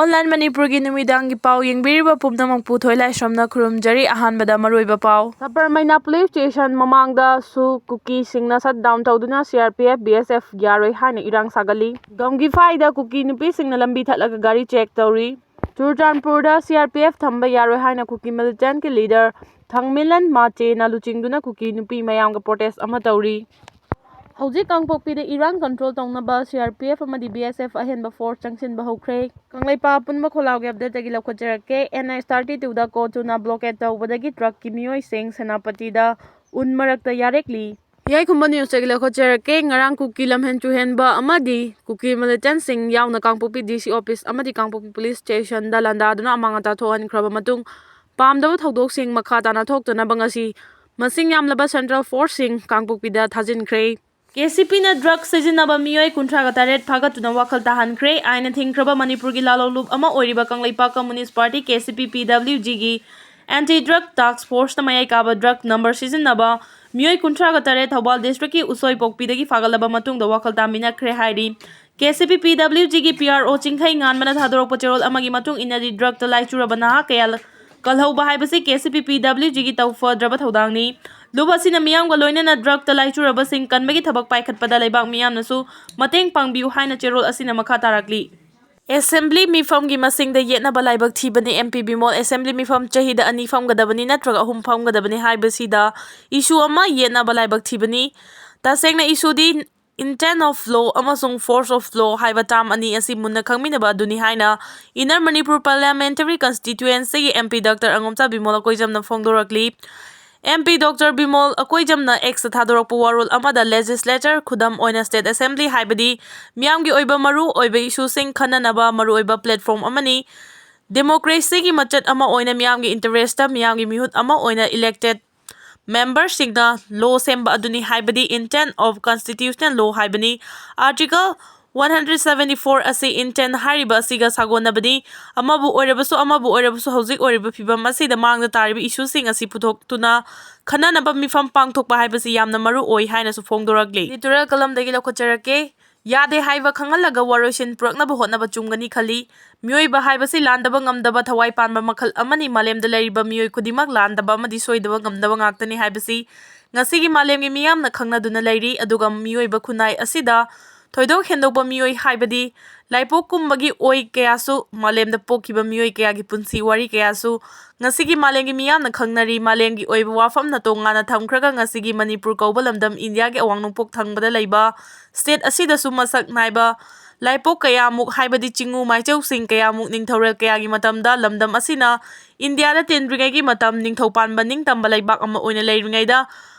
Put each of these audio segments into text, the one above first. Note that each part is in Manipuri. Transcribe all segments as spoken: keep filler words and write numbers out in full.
Online ꯃꯅꯤꯄꯨꯔꯒꯤ ꯅꯨꯃꯤꯗꯥꯡꯒꯤ ꯄꯥꯎ ꯌꯦꯡꯕꯤꯔꯤꯕ ꯄꯨꯝꯅꯃꯛꯄꯨ ꯊꯣꯏꯂꯥꯏꯁ꯭ꯔꯝꯅ ꯈꯨꯔꯨꯝꯖꯔꯤ꯫ ꯑꯍꯥꯟꯕꯗ ꯃꯔꯨꯑꯣꯏꯕ ꯄꯥꯎ꯫ ꯁꯕꯔꯃꯩꯅꯥ ꯄꯨꯂꯤꯁ ꯁ꯭ꯇꯦꯁꯟ ꯃꯃꯥꯡꯗꯁꯨ ꯀꯨꯀꯤꯁꯤꯡꯅ ꯁꯠ ꯗꯥꯎꯟ ꯇꯧꯗꯨꯅ C R P F, B S F ꯌꯥꯔꯣꯏ ꯍꯥꯏꯅ ꯏꯔꯥꯡ ꯁꯥꯒꯠꯂꯤ꯫ ꯒꯝꯒꯤꯐꯥꯏꯗ ꯀꯨꯀꯤ ꯅꯨꯄꯤꯁꯤꯡꯅ ꯂꯝꯕꯤ ꯊꯠꯂꯒ ꯒꯥꯔꯤ ꯆꯦꯛ ꯇꯧꯔꯤ꯫ ꯆꯨꯔꯆꯥꯟꯄꯨꯔꯗ ꯁꯤ ꯑꯥꯔ ꯄꯤ ꯑꯦꯐ ꯊꯝꯕ ꯌꯥꯔꯣꯏ ꯍꯥꯏꯅ ꯀꯨꯀꯤ ꯃꯤꯂꯤꯇꯦꯟꯠꯀꯤ ꯂꯤꯗꯔ ꯊꯪꯃꯤꯂꯟ ꯃꯥꯆꯦꯅ ꯂꯨꯆꯤꯡꯗꯨꯅ ꯀꯨꯀꯤ ꯅꯨꯄꯤ ꯃꯌꯥꯝꯒ ꯄ꯭ꯔꯣꯇꯦꯁ ꯑꯃ ꯇꯧꯔꯤ꯫ ꯍꯧꯖꯤꯛ ꯀꯥꯡꯄꯣꯛꯄꯤꯗ ꯏꯔꯥꯡ ꯀꯟꯇ꯭ꯔꯣꯜ ꯇꯧꯅꯕ ꯁꯤ ꯑꯥꯔ ꯄꯤ ꯑꯦꯐ ꯑꯃꯗꯤ ꯕꯤ ꯑꯦꯁ ꯑꯦꯐ ꯑꯍꯦꯟꯕ ꯐꯣꯔꯁ ꯆꯪꯁꯤꯟꯕ ꯍꯧꯈ꯭ꯔꯦ꯫ ꯀꯪꯂꯩꯄꯥꯛ ꯑꯄꯨꯟꯕ ꯈꯣꯜꯂꯥꯎꯒꯤ ꯑꯞꯗꯦꯠꯇꯒꯤ ꯂꯧꯈꯠꯆꯔꯛꯀꯦ꯫ ꯑꯦꯟ ꯑꯩꯆ ꯊꯥꯔꯇꯤ ꯇꯨꯗ ꯀꯣꯆꯨꯅ ꯕ꯭ꯂꯣꯀꯦꯠ ꯇꯧꯕꯗꯒꯤ ꯇ꯭ꯔꯛꯀꯤ ꯃꯤꯑꯣꯏꯁꯤꯡ ꯁꯦꯅꯥꯄꯇꯤꯗ ꯎꯟ ꯃꯔꯛꯇ ꯌꯥꯔꯦꯛꯂꯤ꯫ ꯌꯥꯏꯈꯨꯝꯕ ꯅ꯭ꯌꯨꯁꯇꯒꯤ ꯂꯧꯈꯠꯆꯔꯛꯀꯦ꯫ ꯉꯔꯥꯡ ꯀꯨꯀꯤ ꯂꯝꯍꯦꯟ ꯇꯨꯍꯦꯟꯕ ꯑꯃꯗꯤ ꯀꯨꯀꯤ ꯃꯤꯂꯤꯇꯦꯟꯠꯁꯤꯡ ꯌꯥꯎꯅ ꯀꯥꯡꯄꯣꯛꯄꯤ ꯗꯤ ꯁꯤ ꯑꯣꯐꯤꯁ ꯑꯃꯗꯤ ꯀꯥꯡꯄꯣꯛꯄꯤ ꯄꯨꯂꯤꯁ ꯁ꯭ꯇꯦꯁꯟꯗ ꯂꯥꯟꯗꯥꯗꯨꯅ ꯑꯃꯥꯡ ꯑꯇꯥ ꯊꯣꯛꯍꯟꯈ꯭ꯔꯕ ꯃꯇꯨꯡ, ꯄꯥꯝꯗꯕ ꯊꯧꯗꯣꯛꯁꯤꯡ ꯃꯈꯥ ꯇꯥꯅ ꯊꯣꯛꯇꯅꯕ ꯉꯁꯤ ꯃꯁꯤꯡ ꯌꯥꯝꯂꯕ ꯁꯦꯟꯇ꯭ꯔꯦꯜ ꯐꯣꯔꯁꯁꯤꯡ ꯀꯥꯡꯄꯣꯛꯄꯤꯗ ꯊꯥꯖꯤꯟꯈ꯭ꯔꯦ꯫ ꯀꯦ ꯁꯤ ꯄꯤꯅ ꯗ꯭ꯔꯒ ꯁꯤꯖꯤꯟꯅꯕ ꯃꯤꯑꯣꯏ ꯀꯨꯟꯊ꯭ꯔꯥꯒ ꯇꯔꯦꯠ ꯐꯥꯒꯠꯇꯨꯅ ꯋꯥꯈꯜ ꯇꯥꯍꯟꯈ꯭ꯔꯦ꯫ ꯑꯥꯏꯟꯅ ꯊꯤꯡꯈ꯭ꯔꯕ ꯃꯅꯤꯄꯨꯔꯒꯤ ꯂꯥꯂꯣꯡꯂꯨꯞ ꯑꯃ ꯑꯣꯏꯔꯤꯕ ꯀꯪꯂꯩꯄꯥꯛ ꯀꯝꯃꯨꯅꯤꯁ꯭ꯠ ꯄꯥꯔꯇꯤ, ꯀꯦ ꯁꯤ ꯄꯤ, ꯄꯤ ꯗꯕ꯭ꯂꯤꯎ ꯖꯤꯒꯤ ꯑꯦꯟꯇꯤ ꯗ꯭ꯔꯒ ꯇꯥꯁ꯭ꯛ ꯐꯣꯔꯁꯅ ꯃꯌꯥꯏ ꯀꯥꯕ ꯗ꯭ꯔꯒ ꯅꯝꯕꯔ ꯁꯤꯖꯤꯟꯅꯕ ꯃꯤꯑꯣꯏ ꯀꯨꯟꯊ꯭ꯔꯥꯒ ꯇꯔꯦꯠ ꯊꯧꯕꯥꯜ ꯗꯤꯁꯇ꯭ꯔꯤꯛꯀꯤ ꯎꯁꯣꯏꯄꯣꯛꯄꯤꯗꯒꯤ ꯐꯥꯒꯠꯂꯕ ꯃꯇꯨꯡꯗ ꯋꯥꯈꯜ ꯇꯥꯃꯤꯟꯅꯈ꯭ꯔꯦ ꯍꯥꯏꯔꯤ꯫ ꯀꯦ ꯁꯤ ꯄꯤ, ꯄꯤ ꯗꯕ꯭ꯂꯤꯎ ꯖꯤꯒꯤ ꯄꯤ ꯑꯥꯔ ꯑꯣ ꯆꯤꯡꯈꯩ ꯉꯥꯟꯕꯅ ꯊꯥꯗꯣꯔꯛꯄ ꯆꯦꯔꯣꯜ ꯑꯃꯒꯤ ꯃꯇꯨꯡ ꯏꯟꯅꯗꯤ, ꯗ꯭ꯔꯒꯇ ꯂꯥꯏꯆꯨꯔꯕ ꯅꯍꯥ ꯀꯌꯥ ꯀꯜꯍꯧꯕ ꯍꯥꯏꯕꯁꯤ ꯀꯦ ꯁꯤ ꯄꯤ, ꯄꯤ ꯗꯕ꯭ꯂꯤꯎ ꯖꯤꯒꯤ ꯇꯧꯐꯗ꯭ꯔꯕ ꯊꯧꯗꯥꯡꯅꯤ꯫ ꯂꯨꯞ ꯑꯁꯤꯅ ꯃꯤꯌꯥꯝꯒ ꯂꯣꯏꯅꯅ ꯗ꯭ꯔꯒꯇ ꯂꯥꯏꯆꯨꯔꯕꯁꯤꯡ ꯀꯟꯕꯒꯤ ꯊꯕꯛ ꯄꯥꯏꯈꯠꯄꯗ ꯂꯩꯕꯥꯛ ꯃꯤꯌꯥꯝꯅꯁꯨ ꯃꯇꯦꯡ ꯄꯥꯡꯕꯤꯌꯨ ꯍꯥꯏꯅ ꯆꯦꯔꯣꯜ ꯑꯁꯤꯅ ꯃꯈꯥ ꯇꯥꯔꯛꯂꯤ꯫ ꯑꯦꯁꯦꯝꯕ꯭ꯂꯤ ꯃꯤꯐꯝꯒꯤ ꯃꯁꯤꯡꯗ ꯌꯦꯠꯅꯕ ꯂꯥꯏꯕꯛ ꯊꯤꯕꯅꯤ꯫ ꯑꯦꯝ ꯄꯤ ꯕꯤꯃꯣꯜ ꯑꯦꯁꯦꯝꯕ꯭ꯂꯤ ꯃꯤꯐꯝ ꯆꯍꯤꯗ ꯑꯅꯤ ꯐꯝꯒꯗꯕꯅꯤ ꯅꯠꯇ꯭ꯔꯒ ꯑꯍꯨꯝ ꯐꯝꯒꯗꯕꯅꯤ ꯍꯥꯏꯕꯁꯤꯗ ꯏꯁꯨ ꯑꯃ ꯌꯦꯠꯅꯕ ꯂꯥꯏꯕꯛ ꯊꯤꯕꯅꯤ꯫ ꯇꯁꯦꯡꯅ ꯏꯁꯨꯗꯤ intent of law ꯑꯃꯁꯨꯡ force of law ꯍꯥꯏꯕ term ꯑꯅꯤ ꯑꯁꯤ ꯃꯨꯟꯅ ꯈꯪꯃꯤꯟꯅꯕ ꯑꯗꯨꯅꯤ ꯍꯥꯏꯅ Inner Manipur Parliamentary Constituencyꯒꯤ M P doctor Angomcha Bimol ꯑꯀꯣꯏꯖꯝꯅ ꯐꯣꯡꯗꯣꯔꯛꯂꯤ꯫ ꯑꯦꯝ ꯄꯤ ꯗꯣꯛꯇꯔ ꯕꯤꯃꯣꯜ ꯑꯀꯣꯏꯖꯝꯅ Xꯇ ꯊꯥꯗꯣꯔꯛꯄ ꯋꯥꯔꯣꯜ ꯑꯃꯗ, legislature, ꯈꯨꯗꯝ ꯑꯣꯏꯅ state assembly ꯍꯥꯏꯕꯗꯤ ꯃꯤꯌꯥꯝꯒꯤ ꯑꯣꯏꯕ ꯃꯔꯨ ꯑꯣꯏꯕ issueꯁꯤꯡ ꯈꯟꯅꯅꯕ ꯃꯔꯨ ꯑꯣꯏꯕ platform ꯑꯃꯅꯤ꯫ Democracyꯒꯤ ꯃꯆꯠ ꯑꯃ ꯑꯣꯏꯅ ꯃꯤꯌꯥꯝꯒꯤ interestꯇ ꯃꯤꯌꯥꯝꯒꯤ ꯃꯤꯍꯨꯠ ꯑꯃ ꯑꯣꯏꯅ elected memberꯁꯤꯡꯅ law ꯁꯦꯝꯕ ꯑꯗꯨꯅꯤ, ꯍꯥꯏꯕꯗꯤ intent of constitutional law ꯍꯥꯏꯕꯅꯤ꯫ Article one hundred seventy four ꯑꯁꯤ intent ꯍꯥꯏꯔꯤꯕ ꯑꯁꯤꯒ ꯁꯥꯒꯣꯟꯅꯕꯅꯤ꯫ ꯑꯃꯕꯨ ꯑꯣꯏꯔꯕꯁꯨ, ꯑꯃꯕꯨ ꯑꯣꯏꯔꯕꯁꯨ, ꯍꯧꯖꯤꯛ ꯑꯣꯏꯔꯤꯕ ꯐꯤꯚꯝ ꯑꯁꯤꯗ ꯃꯥꯡꯗ ꯇꯥꯔꯤꯕ issueꯁꯤꯡ ꯑꯁꯤ ꯄꯨꯊꯣꯛꯇꯨꯅ ꯈꯟꯅꯅꯕ ꯃꯤꯐꯝ ꯄꯥꯡꯊꯣꯛꯄ ꯍꯥꯏꯕꯁꯤ ꯌꯥꯝꯅ ꯃꯔꯨ ꯑꯣꯏ ꯍꯥꯏꯅꯁꯨ ꯐꯣꯡꯗꯣꯔꯛꯂꯤ꯫ Editorial columnꯗꯒꯤ ꯂꯧꯈꯠꯆꯔꯛꯀꯦ꯫ ꯌꯥꯗꯦ ꯍꯥꯏꯕ ꯈꯪꯍꯜꯂꯒ ꯋꯥꯔꯣꯏꯁꯤꯟ ꯄꯨꯔꯛꯅꯕ ꯍꯣꯠꯅꯕ ꯆꯨꯝꯒꯅꯤ ꯈꯜꯂꯤ꯫ ꯃꯤꯑꯣꯏꯕ ꯍꯥꯏꯕꯁꯤ ꯂꯥꯟꯗꯕ ꯉꯝꯗꯕ ꯊꯋꯥꯏ ꯄꯥꯟꯕ ꯃꯈꯜ ꯑꯃꯅꯤ꯫ ꯃꯥꯂꯦꯝꯗ ꯂꯩꯔꯤꯕ ꯃꯤꯑꯣꯏ ꯈꯨꯗꯤꯡꯃꯛ ꯂꯥꯟꯗꯕ ꯑꯃꯗꯤ ꯁꯣꯏꯗꯕ ꯉꯝꯗꯕ ꯉꯥꯛꯇꯅꯤ ꯍꯥꯏꯕꯁꯤ ꯉꯁꯤꯒꯤ ꯃꯥꯂꯦꯝꯒꯤ ꯃꯤꯌꯥꯝꯅ ꯈꯪꯅꯗꯨꯅ ꯂꯩꯔꯤ꯫ ꯑꯗꯨꯒ ꯃꯤꯑꯣꯏꯕ ꯈꯨꯟꯅꯥꯏ ꯑꯁꯤꯗ ꯊꯣꯏꯗꯣꯛ ꯍꯦꯟꯗꯣꯛꯄ ꯃꯤꯑꯣꯏ ꯍꯥꯏꯕꯗꯤ ꯂꯥꯏꯄꯣꯛꯀꯨꯝꯕꯒꯤ ꯑꯣꯏ ꯀꯌꯥꯁꯨ, ꯃꯥꯂꯦꯝꯗ ꯄꯣꯛꯈꯤꯕ ꯃꯤꯑꯣꯏ ꯀꯌꯥꯒꯤ ꯄꯨꯟꯁꯤ ꯋꯥꯔꯤ ꯀꯌꯥꯁꯨ ꯉꯁꯤꯒꯤ ꯃꯥꯂꯦꯝꯒꯤ ꯃꯤꯌꯥꯝꯅ ꯈꯪꯅꯔꯤ꯫ ꯃꯥꯂꯦꯝꯒꯤ ꯑꯣꯏꯕ ꯋꯥꯐꯝꯅ ꯇꯣꯉꯥꯟꯅ ꯊꯝꯈ꯭ꯔꯒ ꯉꯁꯤꯒꯤ ꯃꯅꯤꯄꯨꯔ ꯀꯧꯕ ꯂꯝꯗꯝ ꯏꯟꯗꯤꯌꯥꯒꯤ ꯑꯋꯥꯡ ꯅꯣꯡꯄꯣꯛ ꯊꯪꯕꯗ ꯂꯩꯕ state ꯑꯁꯤꯗꯁꯨ ꯃꯁꯛ ꯅꯥꯏꯕ ꯂꯥꯏꯄꯣꯛ ꯀꯌꯥꯃꯨꯛ ꯍꯥꯏꯕꯗꯤ ꯆꯤꯡꯉꯨ ꯃꯥꯏꯆꯧꯁꯤꯡ ꯀꯌꯥꯃꯨꯛ ꯅꯤꯡꯊꯧꯔꯦꯜ ꯀꯌꯥꯒꯤ ꯃꯇꯝꯗ ꯂꯝꯗꯝ ꯑꯁꯤꯅ ꯏꯟꯗꯤꯌꯥꯗ ꯇꯤꯟꯗ꯭ꯔꯤꯉꯩꯒꯤ ꯃꯇꯝ ꯅꯤꯡꯊꯧ ꯄꯥꯟꯕ ꯅꯤꯡꯇꯝꯕ ꯂꯩꯕꯥꯛ ꯑꯃ ꯑꯣꯏꯅ ꯂꯩꯔꯤꯉꯩꯗ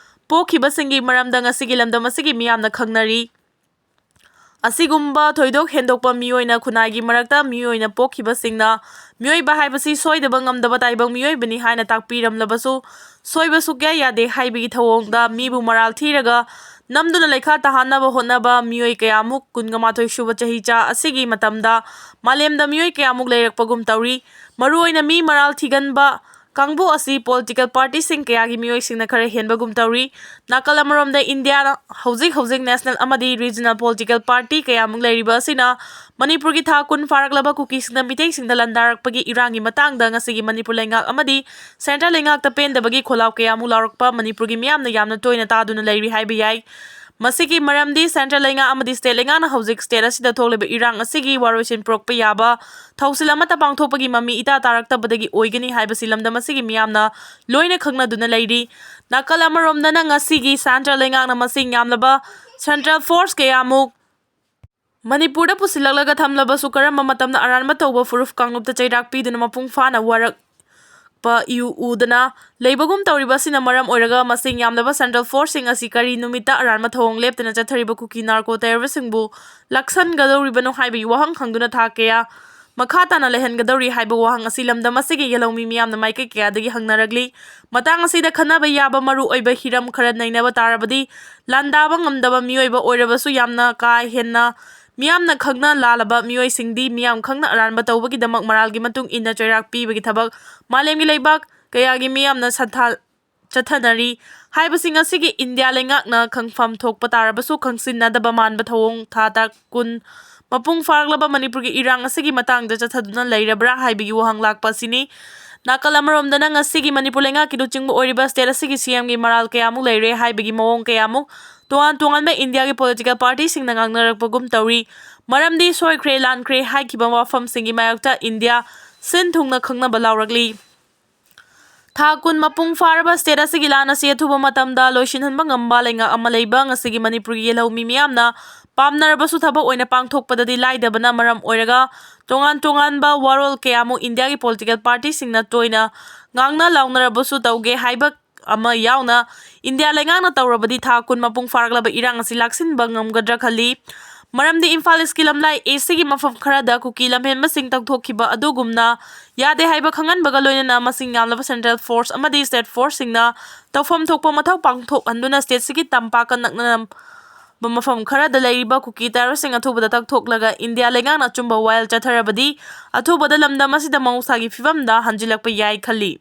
ꯄꯣꯛꯈꯤꯕꯁꯤꯡꯒꯤ ꯃꯔꯝꯗ ꯉꯁꯤꯒꯤ ꯂꯝꯗꯝ ꯑꯁꯤꯒꯤ ꯃꯤꯌꯥꯝꯅ ꯈꯪꯅꯔꯤ꯫ ꯑꯁꯤꯒꯨꯝꯕ ꯊꯣꯏꯗꯣꯛ ꯍꯦꯟꯗꯣꯛꯄ ꯃꯤꯑꯣꯏꯅ ꯈꯨꯟꯅꯥꯏꯒꯤ ꯃꯔꯛꯇ ꯃꯤꯑꯣꯏꯅ ꯄꯣꯛꯈꯤꯕꯁꯤꯡꯅ ꯃꯤꯑꯣꯏꯕ ꯍꯥꯏꯕꯁꯤ ꯁꯣꯏꯗꯕ ꯉꯝꯗꯕ ꯇꯥꯏꯕꯪ ꯃꯤꯑꯣꯏꯕꯅꯤ ꯍꯥꯏꯅ ꯇꯥꯛꯄꯤꯔꯝꯂꯕꯁꯨ ꯁꯣꯏꯕ ꯁꯨꯛꯌꯥ ꯌꯥꯗꯦ ꯍꯥꯏꯕꯒꯤ ꯊꯧꯑꯣꯡꯗ ꯃꯤꯕꯨ ꯃꯔꯥꯜ ꯊꯤꯔꯒ ꯅꯝꯗꯨꯅ ꯂꯩꯈꯥ ꯇꯥꯍꯟꯅꯕ ꯍꯣꯠꯅꯕ ꯃꯤꯑꯣꯏ ꯀꯌꯥꯃꯨꯛ ꯀꯨꯟꯒ ꯃꯥꯊꯣꯏ ꯁꯨꯕ ꯆꯍꯤꯆꯥ ꯑꯁꯤꯒꯤ ꯃꯇꯝꯗ ꯃꯥꯂꯦꯝꯗ ꯃꯤꯑꯣꯏ ꯀꯌꯥꯃꯨꯛ ꯂꯩꯔꯛꯄꯒꯨꯝ ꯇꯧꯔꯤ꯫ ꯃꯔꯨꯑꯣꯏꯅ ꯃꯤ ꯃꯔꯥꯜ ꯊꯤꯒꯟꯕ ꯀꯥꯡꯕꯨ ꯑꯁꯤ political partyꯁꯤꯡ ꯀꯌꯥꯒꯤ ꯃꯤꯑꯣꯏꯁꯤꯡꯅ ꯈꯔ ꯍꯦꯟꯕꯒꯨꯝ ꯇꯧꯔꯤ꯫ ꯅꯥꯀꯜ ꯑꯃꯔꯣꯝꯗ ꯏꯟꯗꯤꯌꯥꯗ ꯍꯧꯖꯤꯛ ꯍꯧꯖꯤꯛ national ꯑꯃꯗꯤ regional political party ꯀꯌꯥꯃꯨꯛ ꯂꯩꯔꯤꯕ ꯑꯁꯤꯅ ꯃꯅꯤꯄꯨꯔꯒꯤ ꯊꯥ ꯀꯨꯟ ꯐꯥꯔꯛꯂꯕ ꯀꯨꯀꯤꯁꯤꯡꯅ ꯃꯤꯇꯩꯁꯤꯡꯗ ꯂꯥꯟꯗꯥꯔꯛꯄꯒꯤ ꯏꯔꯥꯡꯒꯤ ꯃꯇꯥꯡꯗ ꯉꯁꯤꯒꯤ ꯃꯅꯤꯄꯨꯔ ꯂꯩꯉꯥꯛ ꯑꯃꯗꯤ central ꯂꯩꯉꯥꯛꯇ ꯄꯦꯟꯗꯕꯒꯤ ꯈꯣꯜꯂꯥꯎ ꯀꯌꯥꯃꯨꯛ ꯂꯥꯎꯔꯛꯄ ꯃꯅꯤꯄꯨꯔꯒꯤ ꯃꯤꯌꯥꯝꯅ ꯌꯥꯝꯅ ꯇꯣꯏꯅ ꯇꯥꯗꯨꯅ ꯂꯩꯔꯤ ꯍꯥꯏꯕ ꯌꯥꯏ꯫ ꯃꯁꯤꯒꯤ ꯃꯔꯝꯗꯤ central ꯂꯩꯉꯥꯛ ꯑꯃꯗꯤ state ꯂꯩꯉꯥꯛꯅ ꯍꯧꯖꯤꯛ state ꯑꯁꯤꯗ ꯊꯣꯛꯂꯤꯕ ꯏꯔꯥꯡ ꯑꯁꯤꯒꯤ ꯋꯥꯔꯣꯏꯁꯤꯟ ꯄꯨꯔꯛꯄ ꯌꯥꯕ ꯊꯧꯁꯤꯜ ꯑꯃꯠꯇ ꯄꯥꯡꯊꯣꯛꯄꯒꯤ ꯃꯃꯤ ꯏꯇꯥ ꯇꯥꯔꯛꯇꯕꯗꯒꯤ ꯑꯣꯏꯒꯅꯤ ꯍꯥꯏꯕꯁꯤ ꯂꯝꯗꯝ ꯑꯁꯤꯒꯤ ꯃꯤꯌꯥꯝꯅ ꯂꯣꯏꯅ ꯈꯪꯅꯗꯨꯅ ꯂꯩꯔꯤ꯫ ꯅꯥꯀꯜ ꯑꯃꯔꯣꯝꯗꯅ ꯉꯁꯤꯒꯤ central ꯂꯩꯉꯥꯛꯅ ꯃꯁꯤꯡ ꯌꯥꯝꯂꯕ central force ꯀꯌꯥꯃꯨꯛ ꯃꯅꯤꯄꯨꯔꯗ ꯄꯨꯁꯤꯜꯂꯛꯂꯒ ꯊꯝꯂꯕꯁꯨ ꯀꯔꯝꯕ ꯃꯇꯝꯗ ꯑꯔꯥꯟꯕ ꯇꯧꯕ ꯐꯨꯔꯨꯞ ꯀꯥꯡꯂꯨꯞꯇ ꯆꯩꯔꯥꯛ ꯄꯤꯗꯨꯅ ꯃꯄꯨꯡ ꯐꯥꯅ ꯋꯥꯔꯛꯄ ꯏꯎ ꯎꯗꯅ ꯂꯩꯕꯒꯨꯝ ꯇꯧꯔꯤꯕ ꯑꯁꯤꯅ ꯃꯔꯝ ꯑꯣꯏꯔꯒ ꯃꯁꯤꯡ ꯌꯥꯝꯂꯕ central forceꯁꯤꯡ ꯑꯁꯤ ꯀꯔꯤ ꯅꯨꯃꯤꯠꯇ ꯑꯔꯥꯟꯕ ꯊꯧꯑꯣꯡ ꯂꯦꯞꯇꯅ ꯆꯠꯊꯔꯤꯕ ꯀꯨꯀꯤ narco terroristꯁꯤꯡꯕꯨ ꯂꯥꯛꯁꯟꯒꯗꯧꯔꯤꯕꯅꯣ ꯍꯥꯏꯕꯒꯤ ꯋꯥꯍꯪ ꯍꯪꯗꯨꯅ ꯊꯥ ꯀꯌꯥ ꯃꯈꯥ ꯇꯥꯅ ꯂꯩꯍꯟꯒꯗꯧꯔꯤ ꯍꯥꯏꯕ ꯋꯥꯍꯪ ꯑꯁꯤ ꯂꯝꯗꯝ ꯑꯁꯤꯒꯤ ꯌꯦꯜꯍꯧꯃꯤ ꯃꯤꯌꯥꯝꯅ ꯃꯥꯏꯀꯩ ꯀꯌꯥꯗꯒꯤ ꯍꯪꯅꯔꯛꯂꯤ꯫ ꯃꯇꯥꯡ ꯑꯁꯤꯗ ꯈꯟꯅꯕ ꯌꯥꯕ ꯃꯔꯨ ꯑꯣꯏꯕ ꯍꯤꯔꯝ ꯈꯔ ꯅꯩꯅꯕ ꯇꯥꯔꯕꯗꯤ, ꯂꯥꯟꯗꯥꯕ ꯉꯝꯗꯕ ꯃꯤꯑꯣꯏꯕ ꯑꯣꯏꯔꯕꯁꯨ ꯌꯥꯝꯅ ꯀꯥ ꯍꯦꯟꯅ ꯃꯤꯌꯥꯝꯅ ꯈꯪꯅ ꯂꯥꯜꯂꯕ ꯃꯤꯑꯣꯏꯁꯤꯡꯗꯤ ꯃꯤꯌꯥꯝ ꯈꯪꯅ ꯑꯔꯥꯟꯕ ꯇꯧꯕꯒꯤꯗꯃꯛ ꯃꯔꯥꯜꯒꯤ ꯃꯇꯨꯡ ꯏꯟꯅ ꯆꯩꯔꯥꯛ ꯄꯤꯕꯒꯤ ꯊꯕꯛ ꯃꯥꯂꯦꯝꯒꯤ ꯂꯩꯕꯥꯛ ꯀꯌꯥꯒꯤ ꯃꯤꯌꯥꯝꯅ ꯁꯟꯊꯥ-, ꯆꯠꯊꯅꯔꯤ ꯍꯥꯏꯕꯁꯤꯡ ꯑꯁꯤꯒꯤ ꯏꯟꯗꯤꯌꯥ ꯂꯩꯉꯥꯛꯅ ꯈꯪꯐꯝ ꯊꯣꯛꯄ ꯇꯥꯔꯕꯁꯨ ꯈꯪꯁꯤꯟꯅꯗꯕ ꯃꯥꯟꯕ ꯊꯧꯑꯣꯡ ꯊꯥ ꯇꯔꯥ ꯀꯨꯟ ꯃꯄꯨꯡ ꯐꯥꯔꯛꯂꯕ ꯃꯅꯤꯄꯨꯔꯒꯤ ꯏꯔꯥꯡ ꯑꯁꯤꯒꯤ ꯃꯇꯥꯡꯗ ꯆꯠꯊꯗꯨꯅ ꯂꯩꯔꯕ꯭ꯔꯥ ꯍꯥꯏꯕꯒꯤ ꯋꯥꯍꯪ ꯂꯥꯛꯄ ꯑꯁꯤꯅꯤ꯫ ꯅꯥꯀꯜ ꯑꯃꯔꯣꯝꯗꯅ ꯉꯁꯤꯒꯤ ꯃꯅꯤꯄꯨꯔ ꯂꯩꯉꯥꯛꯀꯤ ꯂꯨꯆꯤꯡꯕ ꯑꯣꯏꯔꯤꯕ state ꯑꯁꯤꯒꯤ C M ꯒꯤ ꯃꯔꯥꯜ ꯀꯌꯥꯃꯨꯛ ꯂꯩꯔꯦ ꯍꯥꯏꯕꯒꯤ ꯃꯑꯣꯡ ꯀꯌꯥꯃꯨꯛ ꯇꯣꯉꯥꯟ ꯇꯣꯉꯥꯟꯕ ꯏꯟꯗꯤꯌꯥꯒꯤ political party ꯁꯤꯡꯅ ꯉꯥꯡꯅꯔꯛꯄꯒꯨꯝ ꯇꯧꯔꯤ꯫ ꯃꯔꯝꯗꯤ ꯁꯣꯏꯈ꯭ꯔꯦ ꯂꯥꯟꯈ꯭ꯔꯦ ꯍꯥꯏꯈꯤꯕ ꯋꯥꯐꯝꯁꯤꯡꯒꯤ ꯃꯥꯌꯣꯛꯇ ꯏꯟꯗꯤꯌꯥ ꯁꯤꯟ ꯊꯨꯡꯅ ꯈꯪꯅꯕ ꯂꯥꯎꯔꯛꯂꯤ꯫ ꯊꯥ ꯀꯨꯟ ꯃꯄꯨꯡ ꯐꯥꯔꯕ state ꯑꯁꯤꯒꯤ ꯂꯥꯟ ꯑꯁꯤ ꯑꯊꯨꯕ ꯃꯇꯝꯗ ꯂꯣꯏꯁꯤꯟꯍꯟꯕ ꯉꯝꯕ ꯂꯩꯉꯥꯛ ꯑꯃ ꯂꯩꯕ ꯉꯁꯤꯒꯤ ꯃꯅꯤꯄꯨꯔꯒꯤ ꯌꯦꯜꯍꯧꯃꯤ ꯃꯤꯌꯥꯝꯅ ꯄꯥꯝꯅꯔꯕꯁꯨ ꯊꯕꯛ ꯑꯣꯏꯅ ꯄꯥꯡꯊꯣꯛꯄꯗꯗꯤ ꯂꯥꯏꯗꯕꯅ ꯃꯔꯝ ꯑꯣꯏꯔꯒ ꯇꯣꯉꯥꯟ ꯇꯣꯉꯥꯟꯕ ꯋꯥꯔꯣꯜ ꯀꯌꯥꯃꯨꯛ ꯏꯟꯗꯤꯌꯥꯒꯤ political party ꯁꯤꯡꯅ ꯇꯣꯏꯅ ꯉꯥꯡꯅ ꯂꯥꯎꯅꯔꯕꯁꯨ ꯇꯧꯒꯦ ꯍꯥꯏꯕ ꯑꯃ ꯌꯥꯎꯅ ꯏꯟꯗꯤꯌꯥ ꯂꯩꯉꯥꯛꯅ ꯇꯧꯔꯕꯗꯤ ꯊꯥ ꯀꯨꯟ ꯃꯄꯨꯡ ꯐꯥꯔꯛꯂꯕ ꯏꯔꯥꯡ ꯑꯁꯤ ꯂꯥꯛꯁꯤꯟꯕ ꯉꯝꯒꯗ꯭ꯔꯥ ꯈꯜꯂꯤ꯫ ꯃꯔꯝꯗꯤ ꯏꯝꯐꯥꯜ ꯏꯁꯀꯤ ꯂꯝꯂꯥꯏ A Cꯒꯤ ꯃꯐꯝ ꯈꯔꯗ ꯀꯨꯀꯤ ꯂꯝꯍꯦꯟꯕꯁꯤꯡ ꯇꯧꯊꯣꯛꯈꯤꯕ ꯑꯗꯨꯒꯨꯝꯅ ꯌꯥꯗꯦ ꯍꯥꯏꯕ ꯈꯪꯍꯟꯕꯒ ꯂꯣꯏꯅꯅ ꯃꯁꯤꯡ ꯌꯥꯝꯂꯕ central force ꯑꯃꯗꯤ state force ꯁꯤꯡꯅ ꯇꯧꯐꯝ ꯊꯣꯛꯄ ꯃꯊꯧ ꯄꯥꯡꯊꯣꯛꯍꯟꯗꯨꯅ stateꯁꯤꯒꯤ ꯇꯝꯄꯥꯛꯀ ꯅꯛꯅꯕ ꯃꯐꯝ ꯈꯔꯗ ꯂꯩꯔꯤꯕ ꯀꯨꯀꯤ terroristꯁꯤꯡ ꯑꯊꯨꯕꯗ ꯇꯛꯊꯣꯛꯂꯒ ꯏꯟꯗꯤꯌꯥ ꯂꯩꯉꯥꯛꯅ ꯑꯆꯨꯝꯕ ꯋꯥꯌꯦꯜ ꯆꯠꯊꯔꯕꯗꯤ ꯑꯊꯨꯕꯗ ꯂꯝꯗꯝ ꯑꯁꯤꯗ ꯃꯍꯧꯁꯥꯒꯤ ꯐꯤꯕꯝꯗ ꯍꯟꯖꯤꯜꯂꯛꯄ ꯌꯥꯏ ꯈꯜꯂꯤ꯫